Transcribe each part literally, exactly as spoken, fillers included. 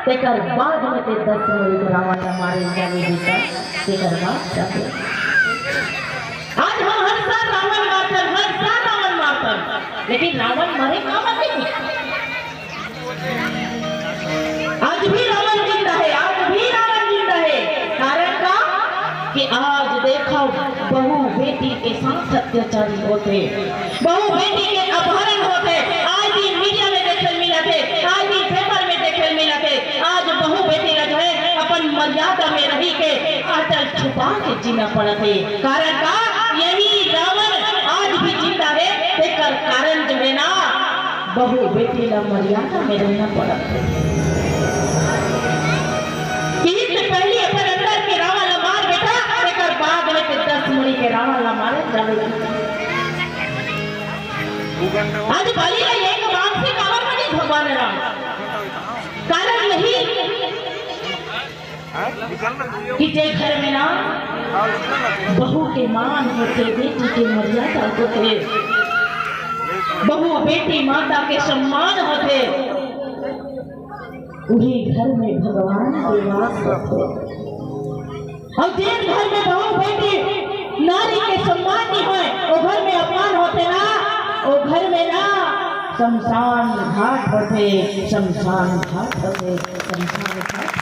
तेकर बाद में ते दस मुड़ी के रावण ला मारे जावे बेटा, तेकर बाद जावे। आज हम हर साल रावण मारथन, हर साल रावण मारथन, लेकिन रावण मरे काबर नहीं? आज भी रावण जिंदा है, आज भी रावण जिंदा है। कारण का? कि आज देखो, बहू बेटी के साथ अत्याचारी होथे, बहू बेटी के अपहरण होथे। आज दिन मीडिया में देखे मिलथे, आज दिन पेपर में देखे मिलथे। आज बहू बेटी ला जो है अपन मर्यादा में रही के आंचल छुपा के जीना पड़त हे। कारण का? यही रावण आज भी जिंदा है, तेकर कारण जो है ना, बहू बेटी ला मर्यादा में रहना पड़त हे। कि इससे पहले अपन अंदर के रावण ला मार बेटा, तेकर बाद में ते दस मुड़ी के रावण ला मारे जावे। आज बाली ला एक बाण से काबर मारे भगवान राम? कारण यही कि जे घर में ना बहू के मान होथे, बेटी के मर्यादा होथे, बहू बेटी माता के सम्मान होथे, उही घर में भगवान के वास होथे। अउ जेन घर में बहू बेटी नारी के सम्मान नहीं होय, ओ घर में अपमान होथे ना, ओ घर में ना शमशान घाट होथे, शमशान घाट होथे, शमशान घाट होथे।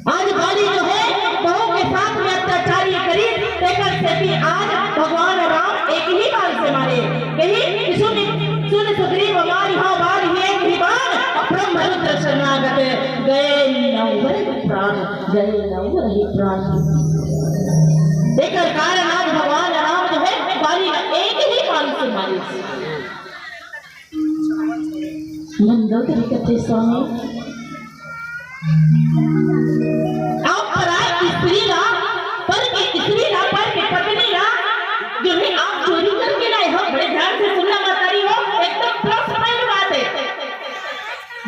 आज बाली जो है बहू के साथ में अत्याचारी करी, तेकर सेती आज भगवान राम एक ही बाण से मारे। कही कि सुन, सुन सुग्रीव मारिहा बाण ही एक ही बाण, ब्रह्म रुद्र शरणागत गए नौ वर प्राण, गए नौ वर प्राण। तेकर कारण आज भगवान राम जो है बाली ला एक ही बाण से मारे। मंदोदरी कथे स्वामी, आप पराय स्त्री ला, पर के स्त्री ला, पर के पत्नी ला, जो है आप चोरी करके लाए हो, बड़े ध्यान से सुनना महतारी हो, एकदम प्लस पॉइंट बात है।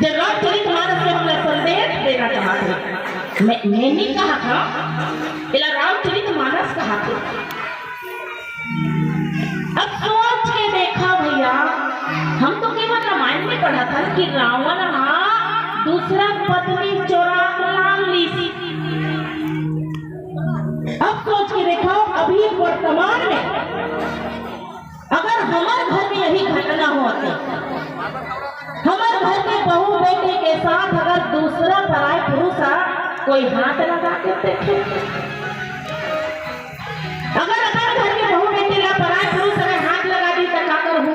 जब रामचरित मानस में हमला संदेश देना चाहते हैं, मैं, मैं नहीं कहा था, इला रामचरित मानस कहा थे। अब सोच के देखा भैया, हम तो केवल रामायण में पढ़ा था कि रावण हा दूसरा पत्नी चोरा के लान लीस। अब सोच के देखो, अभी वर्तमान में अगर हमर घर में यही घटना होत, हमर घर के बहू बेटी के साथ अगर दूसरा पराय पुरुष हा कोई हाथ लगा के देखे, अगर अपन घर के बहू बेटी ला पराय पुरुष अगर हाथ लगा दी, त का करहू?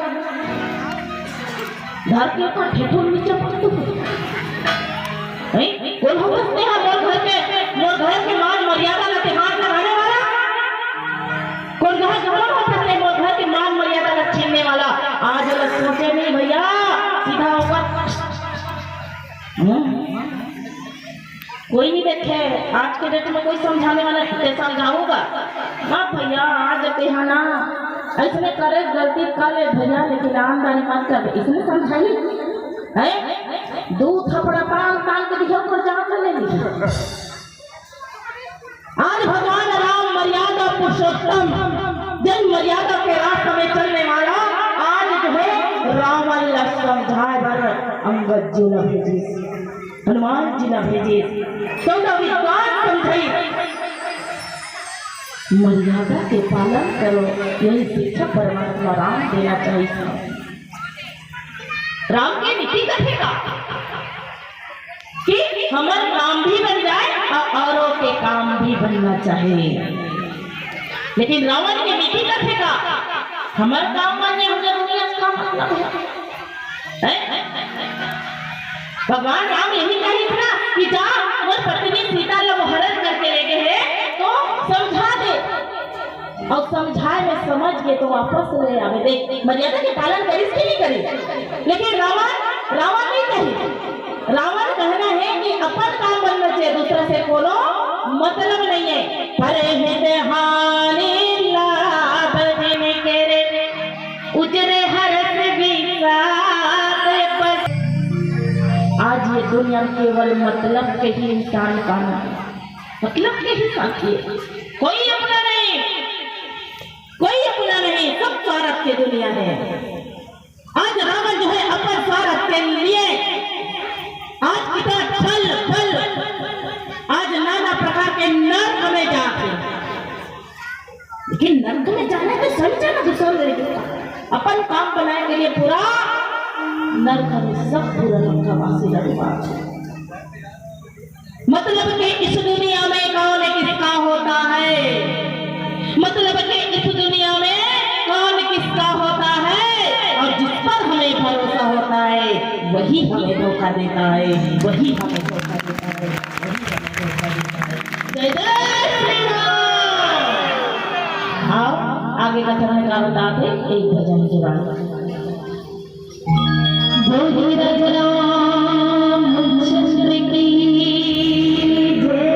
घर के ऊपर ठेठुर नीचे पड़तू। हैं? कोन हो सकते हैं मोर घर के, मोर घर के मान मर्यादा ला ते हाथ लगाने वाला? कोन घर, कोन हो सकते हैं मोर घर के मान मर्यादा ला छीनने वाला? आज वाला सोचे नहीं भैया, सीधा होकर। हम्म। कोई नहीं देखे, आज के डेट में कोई समझाने वाला नहीं, ते समझाऊंगा? ना भैया, आज के है ना, ऐसने करे, गलती कर ले भैया, लेकिन आमदनी मत कर, इसने समझाई है। दो थपड़ा पान कान के दिखे, ऊपर जान ले ली। आज भगवान राम मर्यादा पुरुषोत्तम, जन मर्यादा के रास्ते में चलने वाला, आज जो है रावण ला समझाए बर अंगद जी ला भेजिस, हनुमान जी ला भेजिस, चौदह विद्वान समझाई, मर्यादा के पालन करो, यही शिक्षा परमात्मा राम देना चाहिए। राम के नीति कथे का कि हमर काम भी बन जाए और औरों के काम भी बनना चाहिए। लेकिन रावण के नीति कथे का, हमर काम बन जाए, हमर दुनिया से का मतलब है? हैं? भगवान राम यही कहिस ना कि जा, मोर पत्नी सीता ला हरण करके ले गए हैं, तो समझा दे। अउ समझाए में समझ के तो वापस ले आवे। देख, मर्यादा के पालन करिस कि नहीं करिस? लेकिन रावण, रावण नहीं कहिस। रावण कहना है कि अपन काम बनना चाहिए, दूसरा से कोनो मतलब नहीं है। परहित हानि लाभ जिन केरे, उजरे हरष विषाद पस। आज ये दुनिया में केवल मतलब के ही इंसान पाना है, मतलब के ही साथी है, कोई अपना नहीं। कोई अपना नहीं, सब स्वार्थ के दुनिया है। आज रावण जो है अपन स्वार्थ के लिए जाना तो सही जाना, दूसरा लड़के का अपन काम बनाए के लिए पूरा नरक में सब पूरा नरक वासी लड़वा। मतलब कि इस दुनिया में कौन किसका होता है, मतलब कि इस दुनिया में कौन किसका होता है, और जिस पर हमें भरोसा होता है वही हमें धोखा देता है, वही हमें धोखा देता है, वही हमें धोखा देता है। जय जय श्री राम। आओ, आगे का चरण का बताते एक भजन के बाद। बोलो राम रामचंद्र की जय।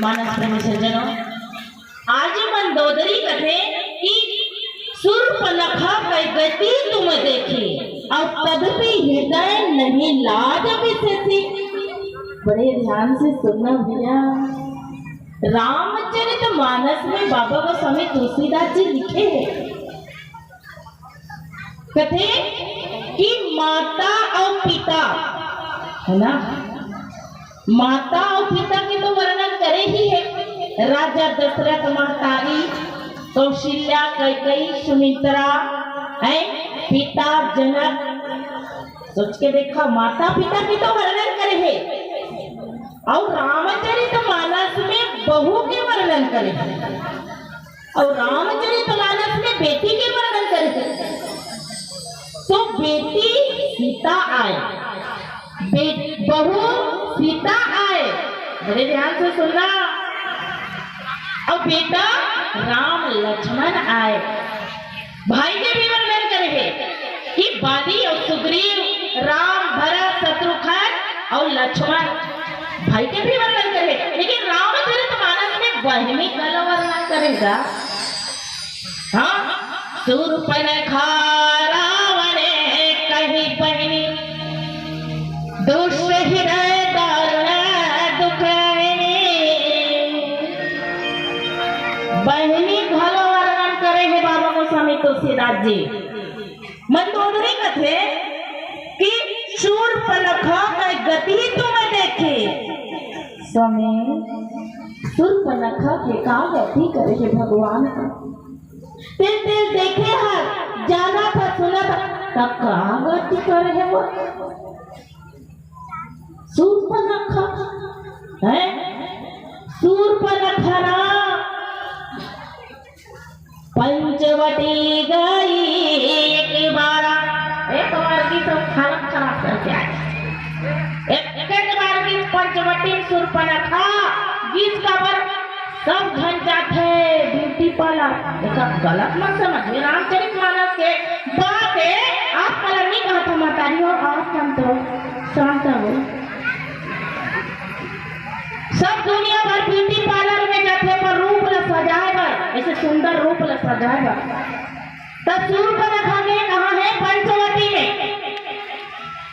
मानस प्रेमी सज्जनों, आज मंदोदरी कथे कि सूर्पनखा कई गति तुम देखे, और तदपि हृदय नहीं लाज बिसेसी। बड़े ध्यान से सुनना भैया, रामचरित मानस में बाबा गोस्वामी तुलसीदास जी लिखे हैं, कथे कि माता और पिता, है ना, माता और पिता के तो वर्णन करे ही है। राजा दशरथ, महतारी कौशल्या, कैकई, सुमित्रा, है, पिता जनक। सोच के देखा, माता पिता के तो वर्णन करे है, और रामचरित मानस में बहू के वर्णन करे है, और रामचरित मानस में बेटी के वर्णन करे है। तो बेटी सीता आय, बे-, बहू सीता आय। बड़े ध्यान से सुनना। और बेटा राम लक्ष्मण आय। भाई के भी वर्णन करे है कि बाली और सुग्रीव, राम, भरत, शत्रुघ्न और लक्ष्मण, भाई के भी वर्णन करे है। लेकिन रामचरित मानस में बहिनी का वर्णन करेगा। हाँ, सूर्पनखा रावण कही बहिनी, दुष्ट हृदय दारुण दुख हरिणी। बहिनी घलो वर्णन करे है बाबा गोस्वामी तुलसीदास जी। मंदोदरी कथे कि सूर्पनखा कई गति तुम देखे। स्वामी, सूर्पनखा के का गति करे है भगवान? तेल तेल देखे हर, जाना था, सुना था, तब का गति करे है वो? सूर्पनखा, हैं? सूर्पनखा ना, पंचवटी गई एक बारा। एक बार की तो हालत खराब करके आए। एक, एक बार की पंचवटी सूर्पनखा, जिसका बर सब झन जाथे ब्यूटी पार्लर। एकर गलत मत समझ, ये रामचरित मानस के बात है। आप कलर नहीं कहा था महतारी हो, आप शांत हो, शांत हो। सब दुनिया भर ब्यूटी पार्लर में जाथे, पर रूप ला सजाए बर, ऐसे सुंदर रूप ला सजाए बर। त सूर्पनखा के कहाँ है? पंचवटी में।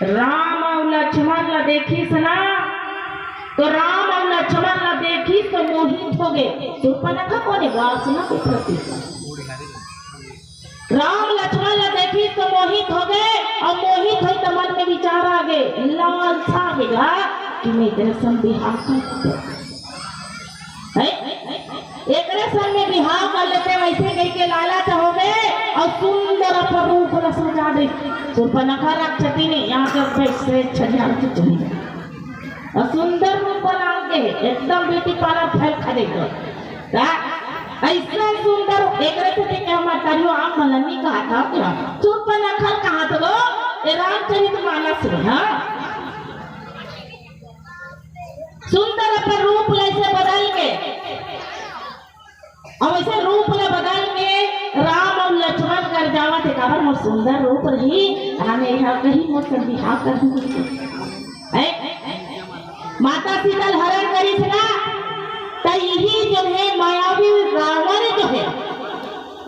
राम अउ लक्ष्मण ला देखिस ना, तो राम अउ लक्ष्मण ला देखिस तो मोहित हो गे। सूर्पनखा कोन हे? वासना के प्रतीक। राम लक्ष्मण ला देखिस तो मोहित हो गे, अउ मोहित होई त मन में विचार आ गे, लालसा आ गे गा कि मैं तेरे संग बिहाव कर लेते। हैं? एकरे संग में बिहाव कर लेते, वैसे कह के लालच हो गे, अउ सुंदर अपन रूप ला सजा दे। सूर्पनखा राक्षसी ने यहाँ के बैठ से छलिया के चली। अउ सुंदर रूप बना के एकदम ब्यूटी पार्लर फैल खा दे तो। का? ऐसा सुंदर, एकरे से ते क्या महतारी हो, आप मन नी कहा था क्या? सूर्पनखा कहा था वो? ये रामचरित मानस में, हाँ? सुंदर अपन रूप ला ऐसे बदल के, अब ऐसे रूप ला बदल के राम अउ लक्ष्मण कर जावत हे, काबर मोर सुंदर रूप रही, राम यहाँ कहीं मोर से बिहाव कर दूँ। हैं? माता सीता ल हरण करिस ना, त इही जो है मायावी रावण जो है,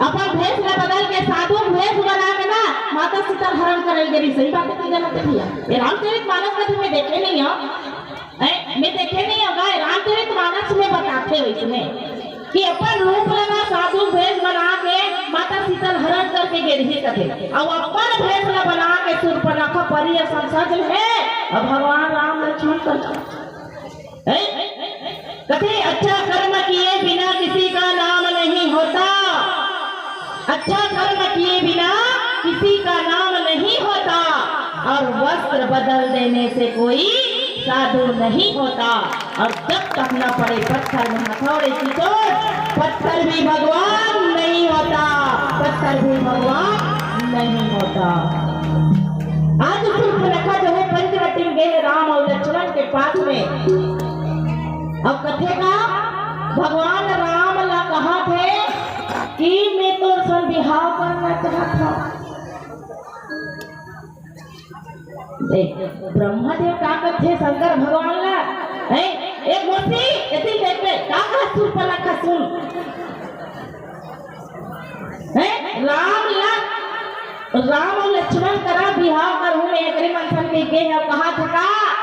अपन भेष ला बदल के साधु भेष बना के ना माता सीता ल हरण करे गे रिहिस। सही बात हे कि गलत हे भैया? ये रामचरित मानस कथे में देखे नहीं हो, हैं? मैं देखे नहीं होगा, रामचरित मानस में बताथे हो इसमें कि अपन रूप ला ना साधु भेष बना के माता सीता ल हरण करके गे रिहिस कथे, अउ अपन भेष ला बना के सूर्पनखा परी असन सज ले, अउ भगवान राम लक्ष्मण कर हैं? कथे, अच्छा कर्म किए बिना किसी का नाम नहीं होता, अच्छा कर्म किए बिना किसी का नाम नहीं होता, और वस्त्र बदल देने से कोई साधु नहीं होता, और जब तक न पड़े पत्थर में हथौड़े की चोट, पत्थर भी भगवान नहीं होता, पत्थर भी भगवान नहीं होता। आज सूर्पनखा जो है पंचवटी में गे हे राम अउ लक्ष्मण के पास में, अउ कथे का भगवान राम ला कहत हे कि मैं तोर संग बिहाव करना चाहत हूँ। देख, ब्रह्मा देव का कथे शंकर भगवान ला, हैं? ए मोसी, एती देखबे, का कहा सूर्पनखा सुन। हैं? राम ल-, राम अउ लक्ष्मण करा बिहाव करहूं मैं, एकरे मन सन के गे हे, अउ कहा था का?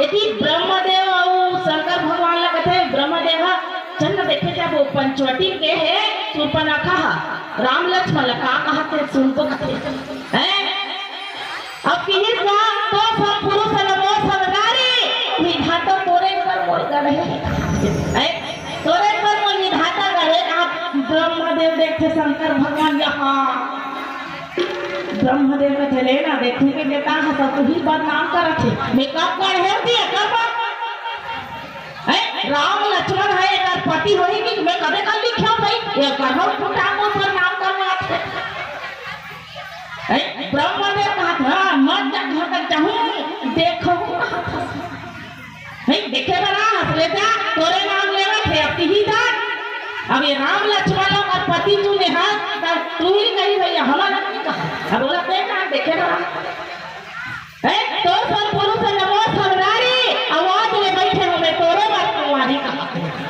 एती ब्रह्मदेव अउ शंकर भगवान ल कथे, ब्रह्मदेव ह चंद देखे जाबो, पंचवटी के हे, सूर्पनखा ह, राम लक्ष्मण ल का कहा थे, सुन तो कथे। हैं? अब किहिस ना तो सब पुरुष नमो सब नारी, विधाता तोरे पर मोर गढ़े। ऐ, तोरे पर मोर विधाता गढ़े। आप ब्रह्मदेव देखथे शंकर भगवान यहाँ। ब्रह्मदेव कथे ले ना देखहूं के बेटा ह सब तुही बदनाम करत हे। मैं कब गढ़े दिए, कब? ऐ, राम लक्ष्मण हे, एकर पति होही कि मैं कदे कर लिखे भाई? ये करहु फुटाको पर नाम करवाथे। हैं? ब्रह्मदेव कहत, "हाँ, मत जा, घर तक जाहूं, देखहूं कहत हस।" नहीं, देखे बर आहस, ले जा, तोरे नाम लेवत हे, अब तिही जा। अब ये राम लक्ष्मण लोग और पति चुने हस, तब तू ही कही भैया, हमन नहीं कहा। अब बोला, "ते ना, देखे बर आहस।" हैं? तोर सब पुरुष नमो सब नारी, आवाज ले बैठे हो, मैं तोरे बर कुंवारी कहत हूं।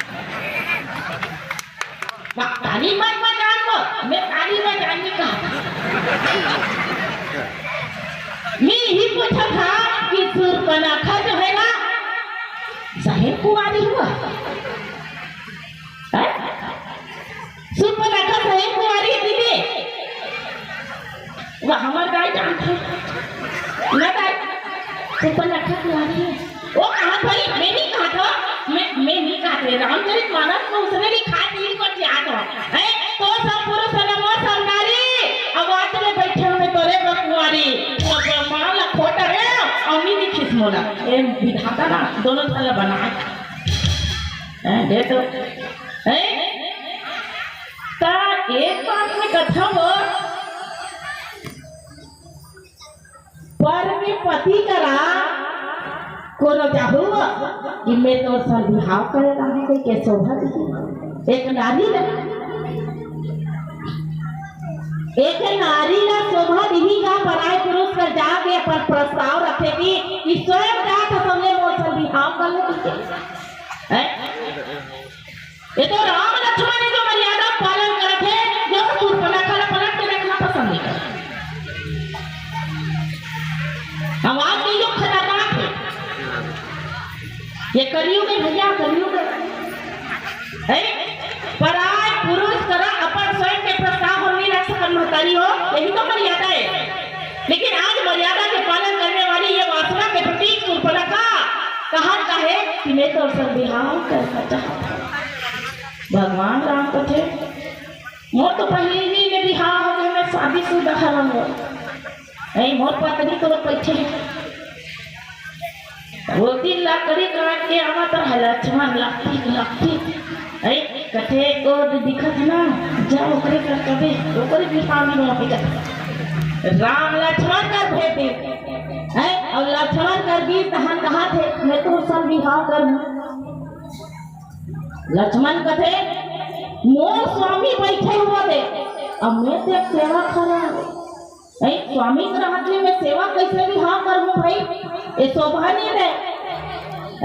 मा-, काली मत बजान वो, मैं काली बजानी का। मैं यही पूछा था कि सूर्पनखा जो है ना, सही कुंवारी हुआ। हैं? सूर्पनखा सही कुंवारी है दीदी। वह हमर गाय जानथे। ना गाय। सूर्पनखा कुंवारी है। वो कहा भाई, मैं नहीं कहा था। मैं, मैं नहीं कहा था। रामचरित मानस में उसने लिखा है, तीन को क्या था? हैं? तो सब पुरुष नमो सब नारी, अब आत में बैठे हुए तोरे बकुआरी। अब मान ला खोटा है, अमी नहीं खिसमोला। ए विधाता ना, दोनों साला बनाए। हैं, दे तो। हैं? ता एक बात में कथा हो, पर में पति करा कोनो जाहू कि मैं तोर संग बिहाव करे रहा हूं, कोई के शोभा दिही। एक नारी ला, एक नारी ला शोभा दिही का पराय पुरुष कर जाके अपन प्रस्ताव रखे कि, कि स्वयं जात ह सामने मोर संग बिहाव कर ले तुझे। हैं? ये तो राम लक्ष्मण हे जो मर्यादा पालन करत हे, जो सूर्पनखा ला पलट के देखना पसंद नहीं करत। आवाज नहीं जो खतरनाक है। ये कलयुग है भैया, कलयुग है। हैं? पराय पुरुष करा अपन स्वयं के प्रस्ताव हम नहीं रख सकत महतारी हो, यही तो मर्यादा है। लेकिन आज मर्यादा के पालन करने वाली ये वासना के प्रतीक सूर्पनखा कहत का हे कि मैं तोर संग बिहाव करना चाहत हूं। भगवान राम कथे, "मोर तो पहिली ले बिहाव हो गे, मैं शादीशुदा हरंव। नहीं, मोर पत्नी तो बैठे हे।" वो दिन लकड़ी काट के आवत रहा लक्ष्मण, लकड़ी, लकड़ी। अरे, कथे, "ओ दे दिखत ना, जा ओकरे कर कबे, ओकरे बिहाव में होके जा।" राम लक्ष्मण कर भेजे, हैं? अउ लक्ष्मण कर गिस तहन कहत हे, "मैं तोर संग बिहाव करहूं।" लक्ष्मण कथे, "मोर स्वामी बैठे हुआ दे, अब मैं ते सेवा करा।" ऐ स्वामी के रहत ले मैं सेवा कैसे बिहाव करहूं भाई? ये शोभा नहीं दे।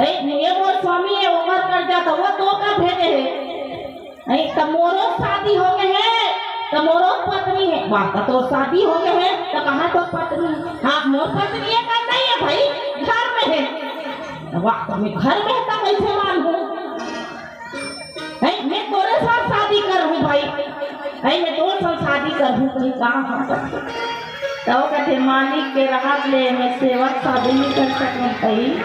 ऐ ये मोर स्वामी है, ओकर कर्जा तो वो तो का भेजे है। ऐ त मोरो शादी हो गए है, त मोरो पत्नी है। वाह, त तो शादी हो गए है, त कहां तो पत्नी है? हां, मोर पत्नी है, का नहीं है भाई, घर में है। वाह, त मैं घर में है, त कैसे मानहूं? हैं, मैं तोरे साथ शादी करहूं भाई, हैं, मैं तोरे साथ शादी करहूं, कहीं कहां हम करहूं? तो कथे, "मालिक के रहत ले मैं सेवक शादी नहीं कर सकूं भाई,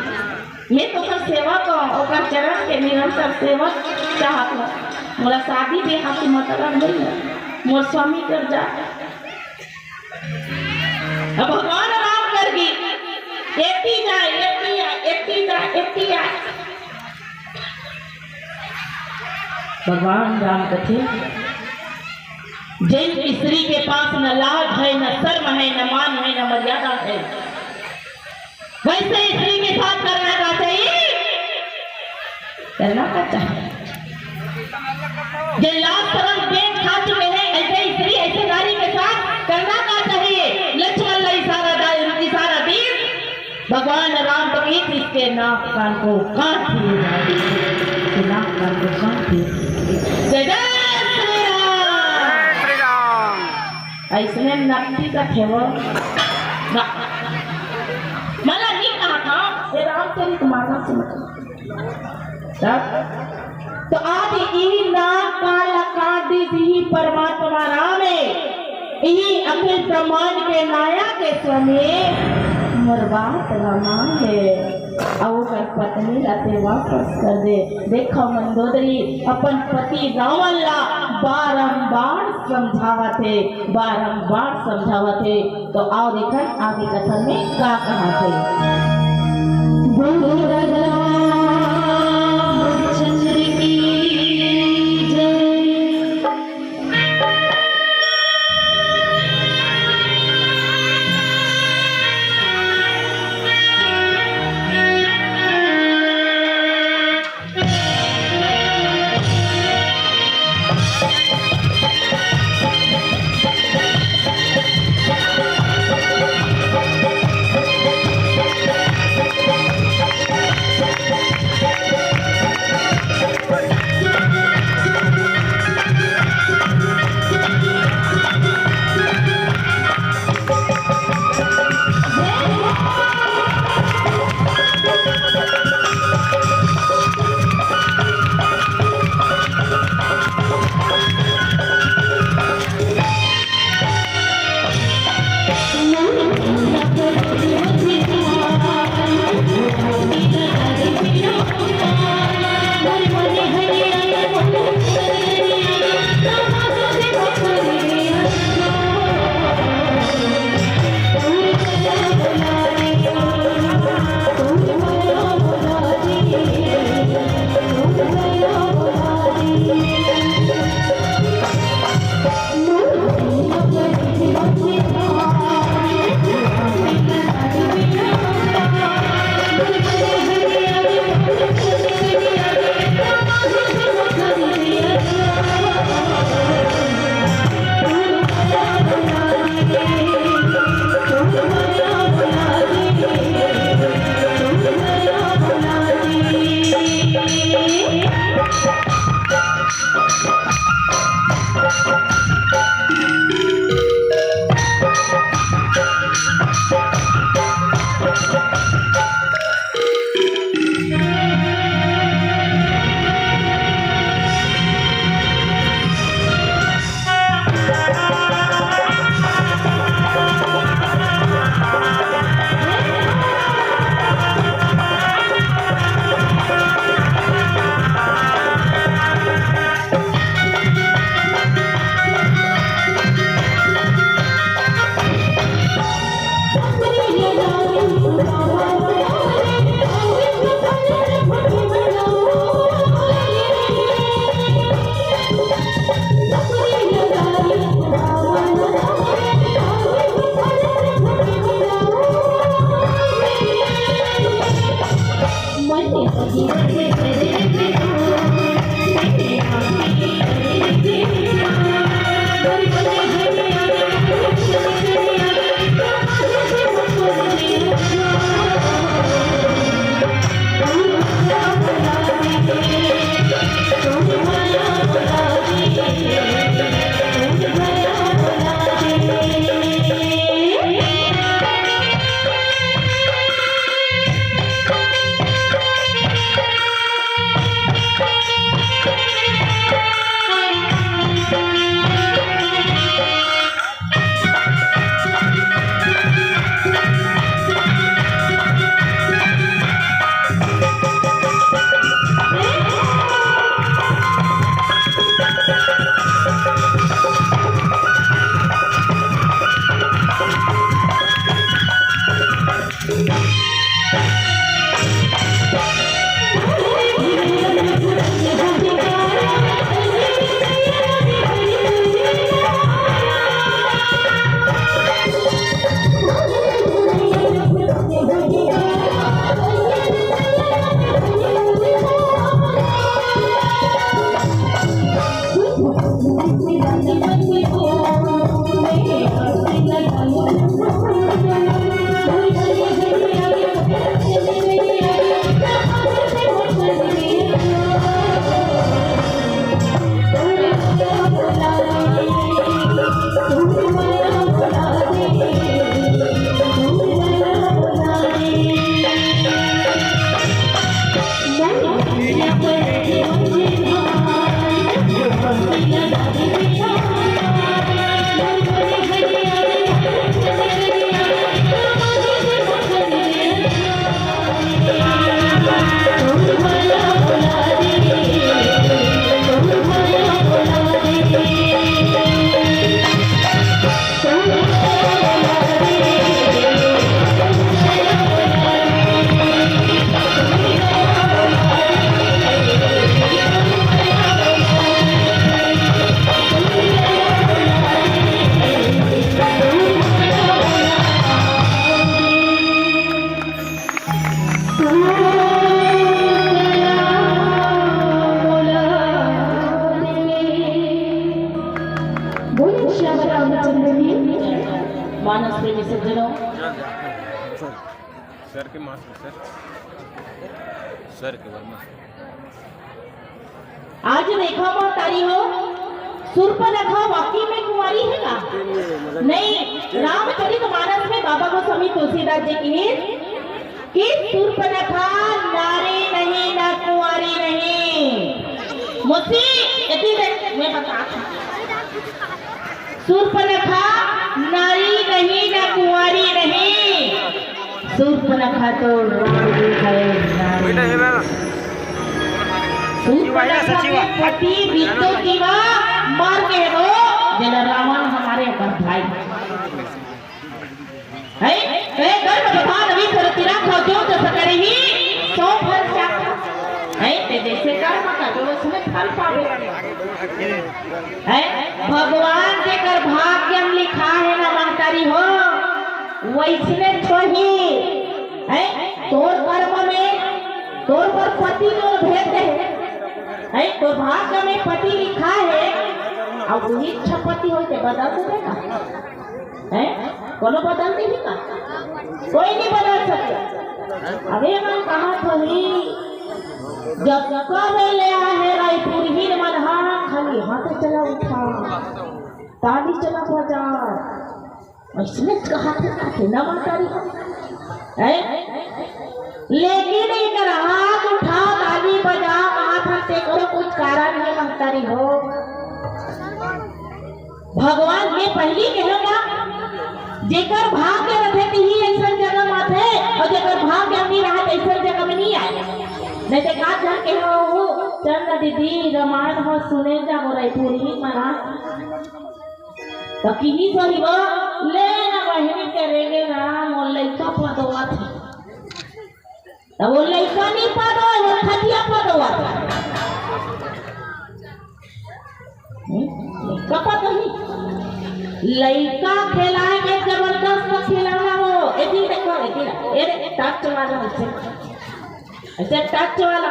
मैं तो ओकर सेवक हूं, ओकर चरण के निरंतर सेवक चाहत हूं, मोला शादी ब्याह से मतलब नहीं है, मोर स्वामी कर जा।" अब भगवान राम कर गी, एती जाए, एती आए, एती जाए, एती आए। भगवान राम कथे, "जिन स्त्री के पास न लाज है, न शर्म है, न मान है, न मर्यादा है, वैसे स्त्री के साथ करना का चाहिए?" करना का चाहिए? जे लाज शरम बेंक खा चुके हैं, ऐसे स्त्री, ऐसे नारी के साथ करना का चाहिए? लक्ष्मण ला इशारा डाल, इशारा दीस। भगवान राम तो एक इसके नाक कान को काट दिए जाए, इसके नाक कान को काट दिए। जय जय श्री राम। श्री राम। ऐसने नकटी का खेवो ना। मला नहीं कहा था, ये रामचरित मानस में। तब तो आज इही नाग कान ला काट दिस इही परमात्मा राम हे, इही अखिल ब्रह्मांड के नायक हे स्वामी, मोर बात ला मान ले, अउ ओकर पत्नी ला ते वापस कर दे। देखो मंदोदरी अपन पति रावण ला बारंबार समझावत हे, बारंबार समझावत हे। तो आओ देखन आगे कथा में का कहा थे। गुरु रामचंद्र की जय। सर के मास्क, सर। सर के वर्मा। आज देखा महतारी हो, सूर्पनखा वाकई में कुंवारी हे का? नहीं, रामचरित मानस में बाबा गोस्वामी तुलसीदास जी कहिन कि सूर्पनखा नारी नहीं, ना कुंवारी नहीं। मौसी, इतनी देर मैं बता, सूर्पनखा नारी नहीं, ना कुंवारी नहीं। सूर्पनखा तो रानी है, रानी। सूर्पनखा के पति बिट्टू दीवा मर गे हे, जेला रावण हमारे अब्बड़ भाई। है? ए, गर्भ बधान विष रचि राखव, जो जस करही सो फल चाखव। है? ते जैसे कर्म करबे, उसमें फल पाबे। है? भगवान जेकर भाग्य में लिखा हे ना महतारी हो, वैसने होही। है? तोर कर्म में तोर बर पति मोर भेज दे हे। है? तोर भाग्य में पति लिखा हे, अब वही इच्छा पति होय ते बदल देबे का? हैं? कोनो बदल देही का? कोई नहीं बदल सके। अबे मैं कहा थोड़ी, जब कब ले आए हे रायपुर ही मन हा, खाली हाथ चला उठा, ताली चला बजा, इसने कहा थे, कहा थे ना महतारी हो, हैं? लेकिन एकर हाथ उठा, ताली बजा, कहा था, तेकरो कुछ कारण हे महतारी हो। भगवान के पहिली कहे ना, जेकर भाग्य रथे तिही अइसन जगह म आथे, अउ जेकर भाग्य नइ रहे तइसन जगह म नइ आए। नहीं ते का जान के हो, चल ना दीदी, रामायण हो सुने जाबो रहिथों महाराज। त किही सही वो, ले ना बहिनी के रेगे ना, मोर लइका पदोवत हे। त वो लइका नइ पदोवत, वो खटिया पदोवत हे। हम्म? कपत नहीं। लइका खेलाए के जबरदस्त खिलौना हो। एती देखो, एती ना। ए रे, टच वाला ऐसे। ऐसे टच वाला।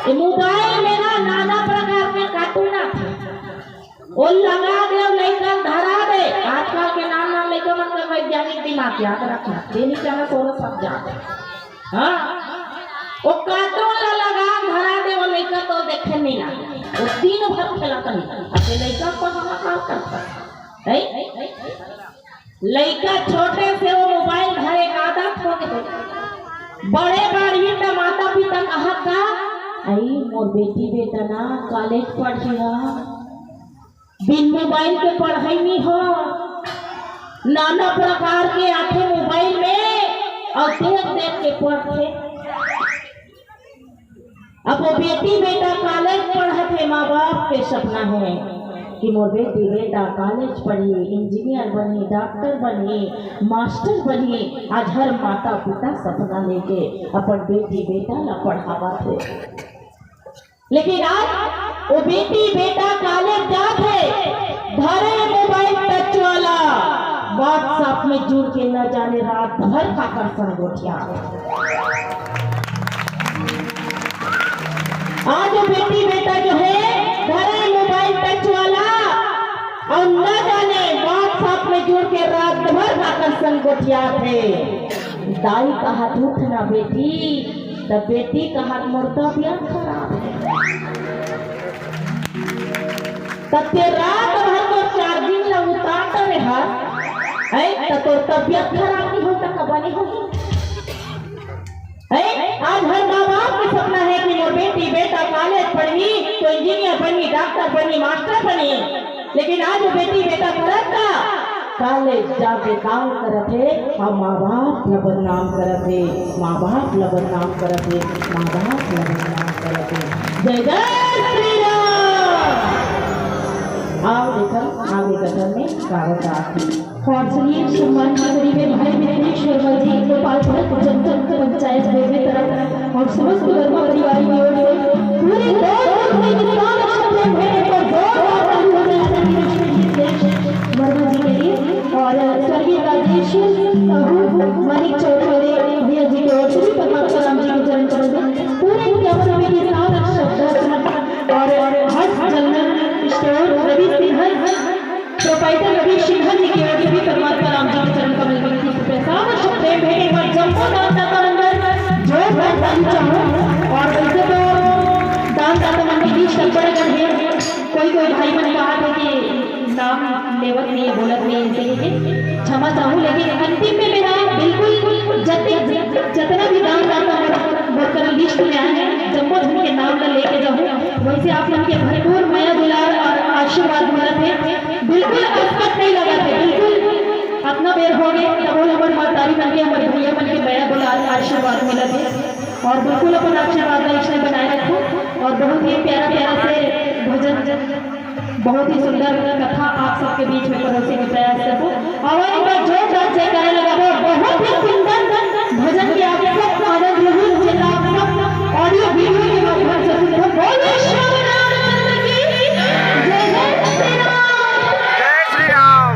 ये मोबाइल में ना नाना प्रकार के कार्टून आथे। वो लगा दे, लइका धरा दे। आजकल के नान नान लइका मन के वैज्ञानिक दिमाग याद रखना। तेनी चला सोलह सब जान। हाँ, वो कार्टून ला लगा धरा दे, वो लइका तो देखे नइ ना, वो दिन भर खेलत रही। अब ये लइका को हम का करता है? लइका छोटे से वो मोबाइल धरे के आदत हो गए। बड़े बाढ़ही त माता पिता कहा का, "आई मोर बेटी बेटा ना कॉलेज पढ़ही हा।" बिन मोबाइल के पढ़ाई नइ हो, नाना प्रकार के आथे मोबाइल में अउ देख देख के पढ़थे। अब वो बेटी बेटा कॉलेज पढ़त हे, माँ बाप के सपना हे कि मोर बेटी बेटा कॉलेज पढ़ही, इंजीनियर बनही, डॉक्टर बनही, मास्टर बनही। आज हर माता पिता सपना लेके अपन बेटी बेटा ला पढ़ावत हे। लेकिन आज वो बेटी बेटा कॉलेज जात हे, धरे मोबाइल टच वाला, WhatsApp में जुड़ के न जाने रात भर काकर संग गोठियाथे। आज वो बेटी बेटा जो हे, धरे मोबाइल टच वाला, अउ न जाने WhatsApp में जुड़ के रात भर काकर संग गोठियाथे। दाई कहत, "उठ ना बेटी," त बेटी कहत, "मोर तबियत खराब हे।" त ते रात भर तोर चार्जिंग ला उतार डरे हस, हैं? त तोर तबियत खराब नइ हो त का बने होही? हैं? आज हर माँ बाप के सपना हे कि मोर बेटी बेटा कॉलेज पढ़ही, तो इंजीनियर बनही, डॉक्टर बनही, मास्टर बनही। लेकिन आज वो बेटी बेटा करत का? कॉलेज जाके काम करत हे अउ माँ बाप ला बदनाम करत हे, माँ बाप ला बदनाम करत हे, माँ बाप ला बदनाम करत हे। जय जय श्री राम। आओ देखन, आगे कथन में का बता। और चलिए, सम्मान के करीब है भाई विघ्नेश वर्मा जी, गोपालपुर जनपद पंचायत बेगमी तरफ, और समस्त वर्मा परिवार की ओर से पूरे दो मिनट में किसान अक्षर प्रेम है, एक बार जोरदार ताली हो जाए सभी विघ्नेश वर्मा जी के लिए। और स्वर्गीय राजेश साहू, मानिक चौधरी भैया जी की ओर से भी परमात्मा राम जी के चरण कमल में पूरे इक्यावन में किसान अक्षर प्रेम और हर्ष general store Ravi Singh proprietor रवि सिन्हा जी के ओर से भी परमात्मा राम जी के चरण कमल में की शुभेच्छा। अवश्य प्रेम भेंट एक बार जम्मो दानदाता मन बर जोरदार ताली चाहूँ। और वैसे तो दानदाता मन के बीच तक बड़े गण है, कोई कोई भाई मन कहा थे कि नाम लेवत नहीं है, बोलत नहीं है, ऐसे ही है। क्षमा चाहूँ, लेकिन अंतिम में मेरा बिल्कुल जति-, जतना भी दानदाता मोर, मोर कर लिस्ट में आए हैं, जम्मो झन के नाम ला लेके जाहूँ। वैसे आप मन के भरपूर मया दुलार और आशीर्वाद मिलत है। बिल्कुल असकत नहीं लगा थे, बिल्कुल अपना बेर हो गए, तब वो हमर महतारी मन के, हमर भैया मन के मया दुलार आशीर्वाद मिलत है। और बिल्कुल अपन आशीर्वाद ला इसने बनाए रखो। और बहुत ही प्यारा प्यारा से भजन, बहुत ही सुंदर कथा आप सबके बीच में परोसे के प्रयास करबो। और एक बार जोरदार जयकारा लगाबो। बहुत ही सुंदर भजन के आप सब आनंद लहू, जेला आप सब ऑडियो वीडियो के माध्यम से सुनबो। बोलो श्री रामचंद्र की जय। जय श्री राम। जय श्री राम।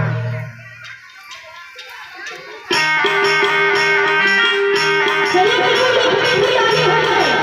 चलिए, बिल्कुल एक मीठी ताली हो जाए।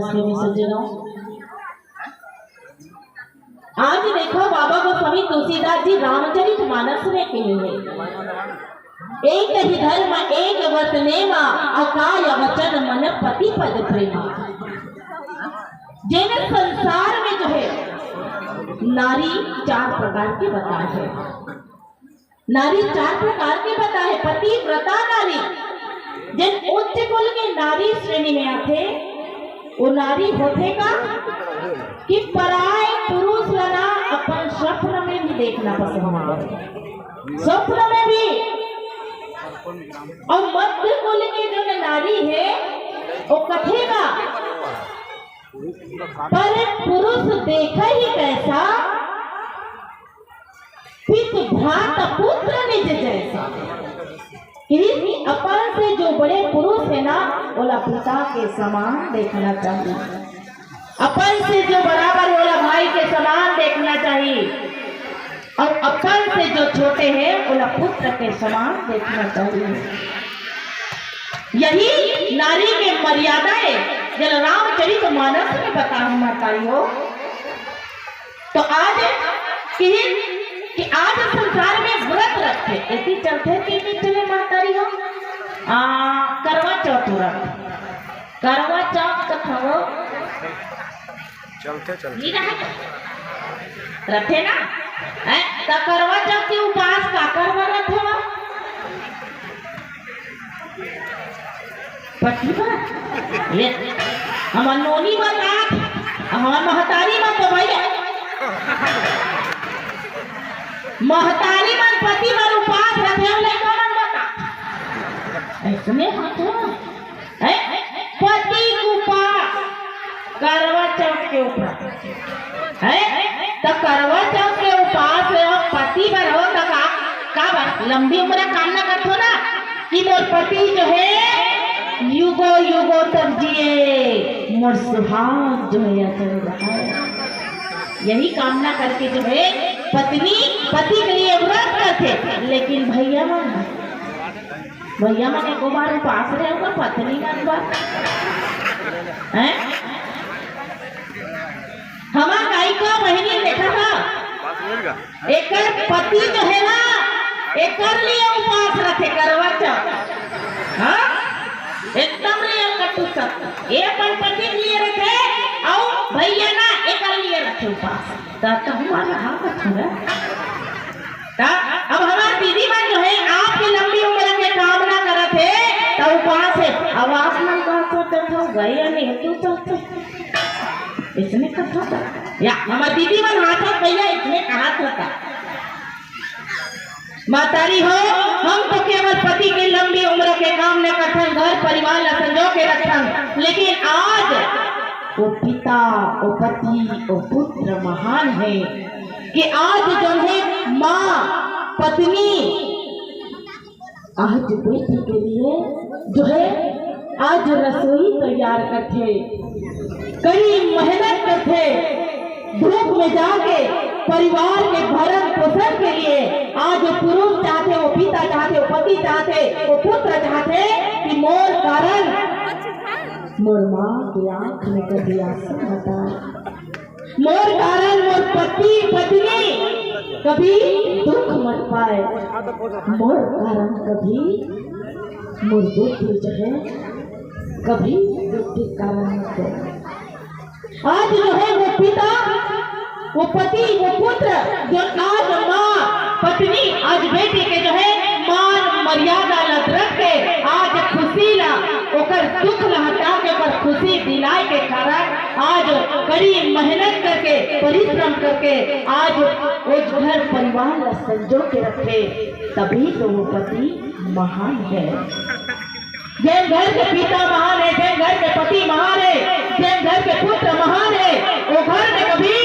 प्रेमी सज्जनों, आज देखो बाबा गोस्वामी तुलसीदास जी रामचरित मानस में कहे हैं, एक ही धर्म एक व्रत नेमा, अकाय वचन मन पति पद प्रेमा। जेन संसार में जो है नारी चार प्रकार के बताए है, नारी चार प्रकार के बताए, पतिव्रता नारी, जेन उच्च कुल के नारी श्रेणी में आथे, वो नारी होथे का कि पराय पुरुष ला ना अपन स्वप्न में भी देखना पसंद करे, स्वप्न में भी। और मध्य कुल के जो नारी है, वो कथे का, पर पुरुष देखे ही कैसा, पित भ्राता पुत्र निज जैसा। कि अपन से जो बड़े पुरुष है ना, ओला पिता के समान देखना चाहिए। अपन से जो बराबर है, ओला भाई के समान देखना चाहिए। और अपन से जो छोटे हैं, ओला पुत्र के समान देखना चाहिए। यही नारी के मर्यादा है, जेला रामचरित मानस में बताए हे महतारी हो। तो आज किहिन कि आज संसार में व्रत रखे, एती चलथे कि नहीं चले महतारी हो? आ, करवा चौथ व्रत, करवा चौथ कथा हो। चलथे, चलथे। नहीं रहे? रथे ना? हैं? त करवा चौथ के उपास काकर बर रथे हो? पति बर? ये हमर नोनी बतात, हमर महतारी मन तो भैया, महतारी मन पति बर उपास रथे, लइका मन बतात। अइसने होथे। हैं? पति के उपास, करवा चौथ के उपास। हैं? त करवा चौथ के उपास हो, पति बर हो, त का, का बर? लंबी उम्र कामना करथो ना कि मोर पति जो है युगों युगों तक जिए, मोर सुहाग जो है अचल रहे। यही कामना करके जो है पत्नी पति के लिए व्रत करथे, लेकिन भैया मन भैया मन एको बार उपास रहे होगा पत्नी मन बर? हैं? हमर गायिका बहिनी देखा था, एकर पति जो है ना, एकर लिए उपास रखे करवा चौथ। हाँ, एकदम लिए कटु सब, ये अपन पति के लिए रखे, और भैया ना एकर लिए रखे उपास। त, त हमार रहा कथुरा। त अब हमार दीदी मन जो है, आपके लंबी उम्र के कामना करत हे, त उपास हे। अब आप मन का सोचत हो, गए या नहीं, क्यों सोचते? इसने कहा था। या, हमार दीदी मन हाथ हाथ भैया इसने कहा था। महतारी हो, हम तो केवल पति के लंबी उम्र के कामना करथन, घर परिवार ला संजो के रखथन, लेकिन आज वो पिता, वो पति, वो पुत्र महान है कि आज जो है माँ, पत्नी, आज बेटी के लिए जो है आज रसोई तैयार करथे, कड़ी मेहनत करथे, धूप में जाके परिवार के भरण पोषण के लिए आज वो पुरुष चाहथे, वो पिता चाहथे, वो पति चाहथे, वो पुत्र चाहथे कि मोर कारण मोर माँ के आँख में कभी आंसू मत आए, मोर कारण मोर पति पत्नी कभी दुख मत पाए, मोर कारण कभी मोर बेटी जो है कभी दुख के कारण मत बने। आज जो है वो पिता, वो पति, वो पुत्र, जो आज माँ, पत्नी, आज बेटी के जो है मान मर्यादा ला रख के आज खुशी ला, ओकर दुख ला हटा के ओकर खुशी दिलाए के कारण आज कड़ी मेहनत करके, परिश्रम करके आज वो घर परिवार ला संजो के रखे, तभी तो वो पति महान है। जेन घर के पिता महान है, जेन घर के पति महान है, जेन घर के पुत्र महान है, वो घर में कभी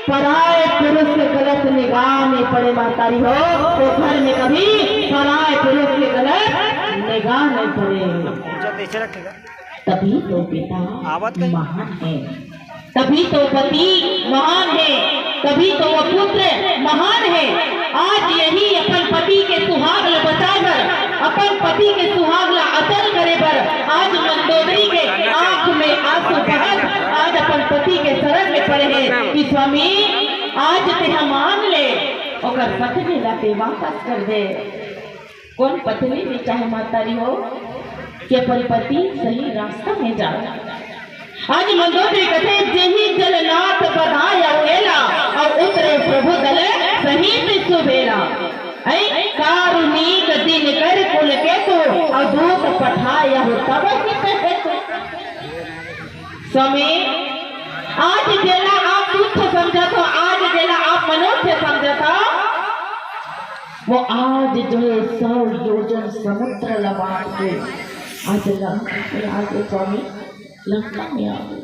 पराए पुरुष के गलत निगाह नहीं पड़े, महतारी हो, वो घर में कभी पराए पुरुष के गलत निगाह नहीं पड़े। तभी तो पिता आवत कहीं। महान है। तभी तो पति महान है, तभी तो वो पुत्र महान है। आज यही अपन पति के सुहाग ल बचाए बर, अपन पति के सुहाग ला अचल करे बर आज मंदोदरी के आंख में आंसू बहत आज अपन पति के शरण में पड़े हे कि स्वामी, आज तेहा मान ले, ओकर पत्नी ला ते वापस कर दे। कोन पत्नी नइ चाहे महतारी हो कि अपन पति सही रास्ता में जाए? आज मंदोदरी कथे, "जेहि जल नाथ बधाय अउ एला, अउ उतरे प्रभु दल सहित सुबेला।" ऐ कारुणिक दिनकर कुल केतु, अउ दूत पठाय अउ तब हित हेतु। स्वामी, आज जेला आप तुच्छ समझत हो, आज जेला आप मनुष्य समझत हो, वो आज जो है सौ योजन समुद्र ला बांट के आज लंका में आ गे स्वामी, लंका में आ गे।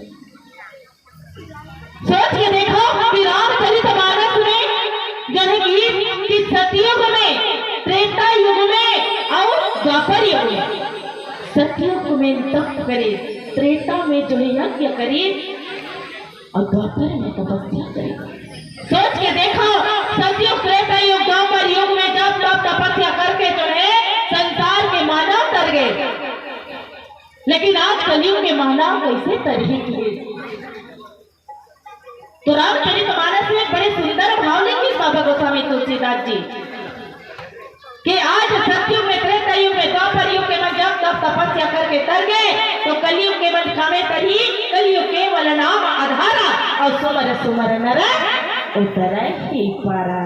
सोच के देखो कि रामचरित मानस में जो है कि, कि सतयुग में, त्रेता युग में और द्वापर युग में, सतयुग में तप करे, त्रेता में जो है यज्ञ करे और द्वापर में तपस्या करे। सोच के देखो, सतयुग, त्रेता युग, द्वापर युग में जब तप तपस्या करके जो है संसार के मानव तर गए, लेकिन आज कलयुग के मानव कैसे तरही किए? तो रामचरित मानस में बड़े सुंदर भाव लिखे बाबा गोस्वामी तुलसीदास जी कि आज सतयुग में, त्रेता युग में, द्वापर युग के मन जब तब तपस्या करके तर गए, तो कलयुग के मन कामे तरही, कलयुग केवल नाम आधारा, और सुमर सुमर नर उतरहि पारा।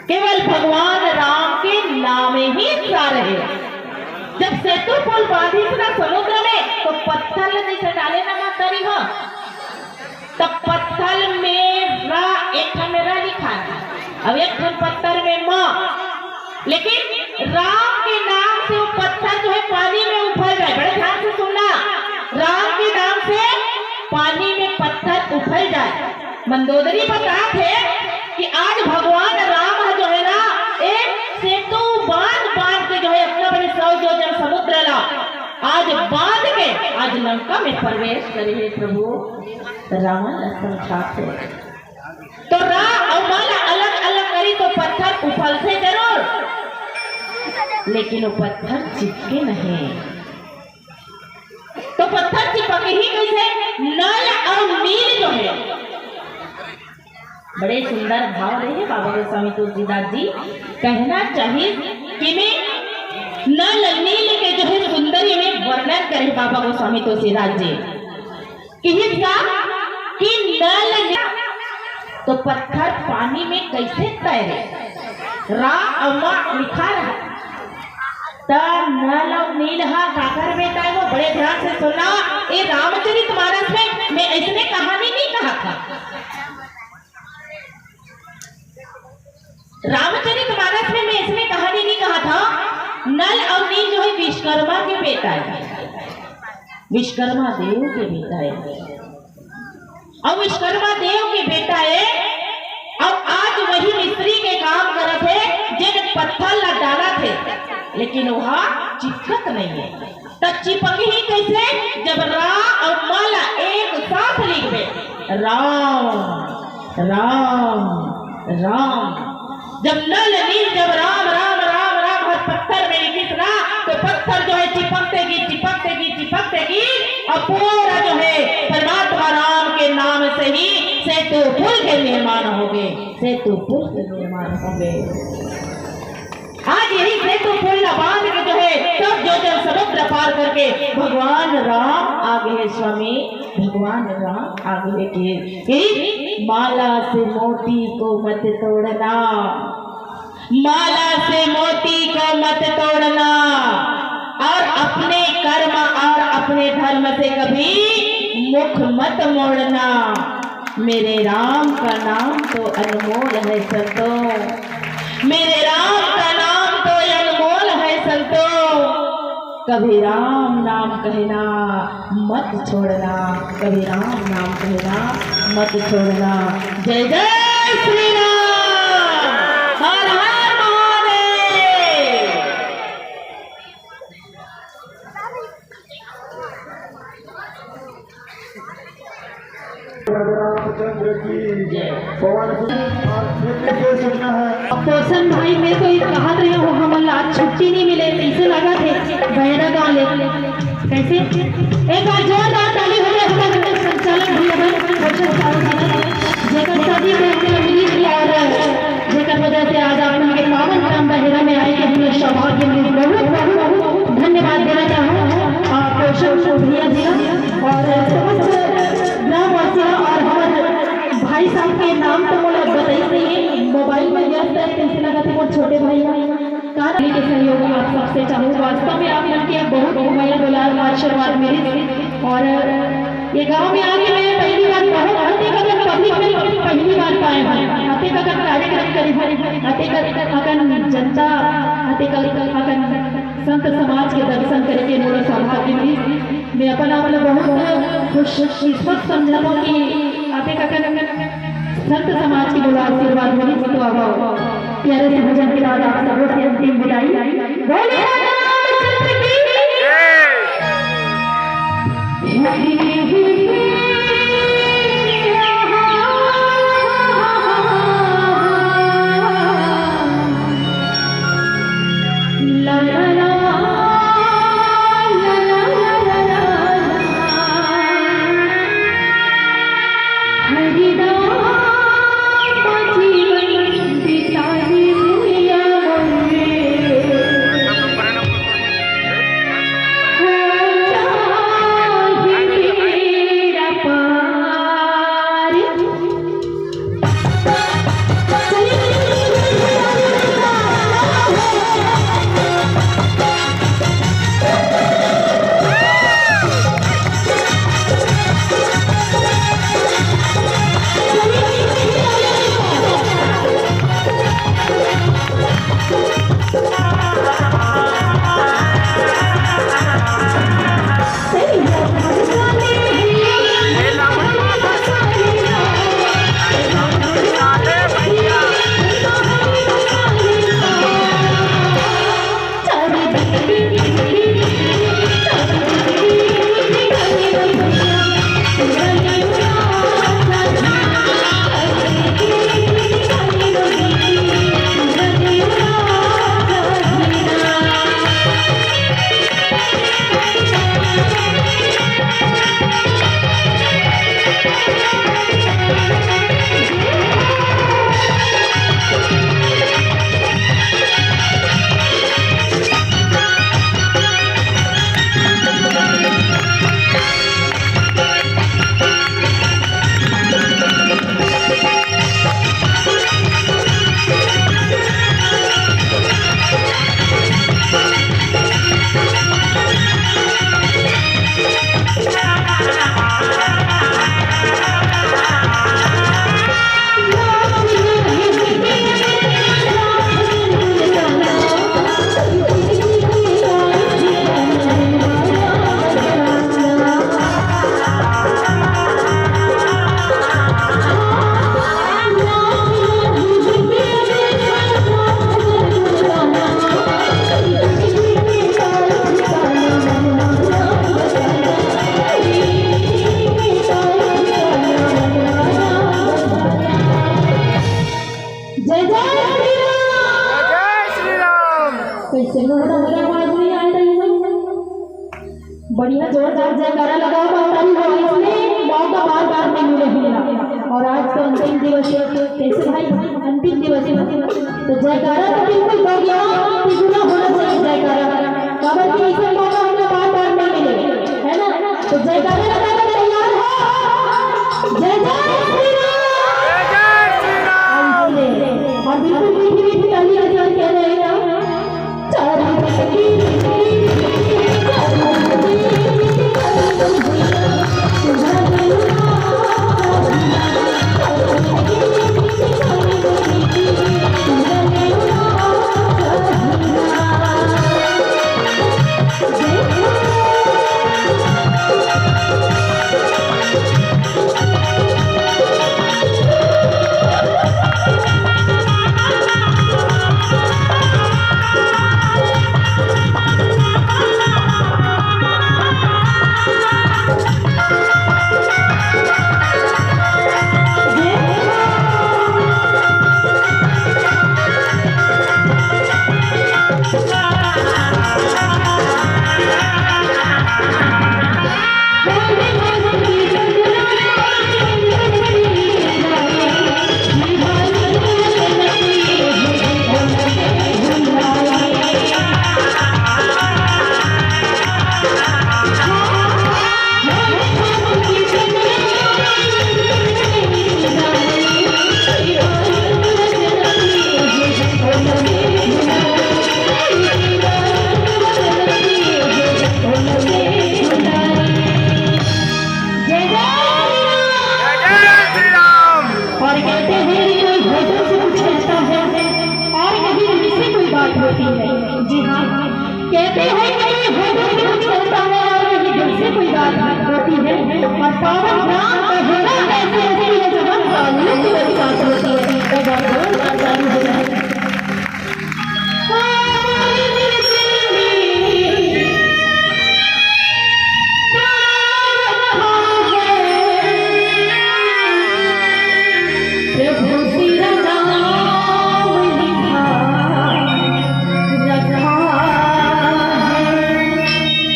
केवल भगवान राम के नाम ही सार है। जब सेतु पुल बांधिस ना समुद्र में, तो पत्थर ला जैसे डाले ना महतारी हो, तब पत्थर में रा, एक ठन में रा लिखा है, अब एक ठन पत्थर में म, लेकिन राम के नाम से वो पत्थर जो है पानी में उफल जाए। बड़े ध्यान से सुनना, राम के नाम से पानी में पत्थर उफल जाए। मंदोदरी बताथे कि आज भगवान राम ह जो है ना, एक सेतु बांध, बांध के जो है अपना बड़े सौ योजन समुद्र ला आज बांध के आज लंका में प्रवेश करे हे प्रभु। रावण ला समझाथे तो रा अउ म ला अलग अलग करी तो पत्थर उफलथे जरूर, लेकिन वो पत्थर चिपके नहीं। तो पत्थर चिपकही कैसे? नल अउ नील जो है, बड़े सुंदर भाव रहे बाबा गोस्वामी तुलसीदास जी। कहना चाहिए कि मैं नल नील के जो है सुंदरी में वर्णन करे बाबा गोस्वामी तुलसीदास जी। किहिस का कि नल नील, तो पत्थर पानी में कैसे तैरे? रा अउ म लिखा रहा, त नल अउ नील हा काकर बेटा है? वो बड़े ध्यान से सुनना। ये रामचरित मानस में मैं ऐसने कहानी नहीं कहा था। रामचरित मानस में मैं ऐसने कहानी नहीं कहा था। नल अउ नील जो है विश्वकर्मा के बेटा है, विश्वकर्मा देव के बेटा है। अउ विश्वकर्मा देव के बेटा है, अउ आज वही मिस्त्री के काम करत हे, जेन पत्थर ला डालत हे, लेकिन वह चिपकत नहीं है। त चिपकही कैसे? जब रा अउ म ला एक साथ लिखबे, राम, राम, राम। जब नल नील जब राम, राम, राम, राम हर पत्थर में लिखिस ना, तो पत्थर जो है चिपकते गी, चिपकते गी, चिपकते गी, अब पूरा जो है परमात्मा राम के नाम से ही सेतु पुल के निर्माण हो गए, सेतु पुल के निर्माण हो गए। आज यही सेतु पुल ला बांध के जो है सब जो जल समुद्र पार करके भगवान राम आ गए स्वामी, भगवान राम आ गए के। यही माला से मोती को मत तोड़ना, माला से मोती को मत तोड़ना, और अपने कर्म और अपने धर्म से कभी मुख मत मोड़ना। मेरे राम का नाम तो अनमोल है संतों, मेरे राम का नाम तो अनमोल है संतों। कभी राम नाम कहना मत छोड़ना, कभी राम नाम कहना मत छोड़ना। जय जय श्री राम, हर हर महादेव। पवन सिंह और फिर से सुनना है। अब पोषण भाई, मैं तो ये कहत रहे हो, हमन ला आज छुट्टी नहीं मिले, कैसे लगा थे बहरा गाँव ले, कैसे? एक बार जोरदार ताली हो जाए हमारे संचालक भैया बहन, पोषण साहब जी, जेकर सभी को हमने मिली थी और जेकर वजह से आज आप लोगों के पावन ग्राम बहेरा में आए के हमने सौभाग्य मिली। बहुत, बहुत, बहुत धन्यवाद देना चाहूँ, आ, पोषण भैया जी का और समस्त ग्रामवासियों और हमारे भाई साहब के नाम तो मोला बताई नहीं है, मोबाइल में व्यस्त है, कैसे लगा थे वो छोटे भाई। काली के सहयोग आप सबसे चाहूँ। वास्तव में आप मन के बहुत मया दुलार आशीर्वाद मिली और ये गांव में आके मैं पहली बार बहुत अतेक अकन पब्लिक में पहली बार पाए हूँ, अतेक अकन कार्यक्रम करे हूँ, अतेक अकन जनता, अतेक अकन संत समाज के दर्शन करे के मोला सौभाग्य मिली। मैं अपन आप ला बहुत खुश किस्मत समझत हूँ कि अतेक अकन संत समाज के मोला आशीर्वाद मिली। तो अब प्यारे से भजन के बाद आप सबों से अंतिम विदाई। बोले राधा रामचंद्र की। जय जय श्री राम। जय श्री राम। कैसे लोग आवाज नहीं आ रही है? बढ़िया जोरदार जयकारा लगाओ, महतारी हो, इसने मौका बार बार नहीं मिले हैं। और आज तो अंतिम दिवस है, कैसे भाई, अंतिम दिवस है, तो जयकारा तो बिल्कुल हो गया, तिगुना होना चाहिए जयकारा। काबर कि ऐसे मौका हमला बार बार नहीं मिले, है ना? तो जयकारा लगाने तैयार हो। जय जय श्री राम। जय जय श्री राम। और बिल्कुल मीठी मीठी ताली के साथ कह रहे हैं। और कहते हैं कि कोई होठों से कुछ कहता है और कहीं दिल से कोई बात होती है। जी हाँ, कहते हैं कि कोई होठों से कुछ कहता है और कहीं दिल से कोई बात होती है। और पावन ग्राम का हृदय ऐसी हस्ती है जहाँ ताल्लुक वाली बात होती है। एक बार जोरदार ताली बजाएं। प्रभु तेरा नाम लिखा रखा है।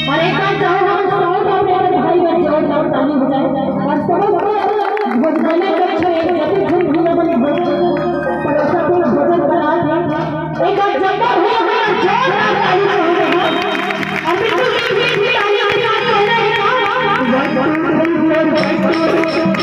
और एक बार चाहो हम साउंड अपने अपने भाई बहन जोरदार ताली बजाएं और समस्त भोजनालय कक्ष में जति भी भोजन परोसा थे, भोजन करा थे, एक बार जमकर हो हमारा जोरदार ताली चाहूंगा। और बिल्कुल मीठी मीठी ताली के साथ बोल रहे हैं।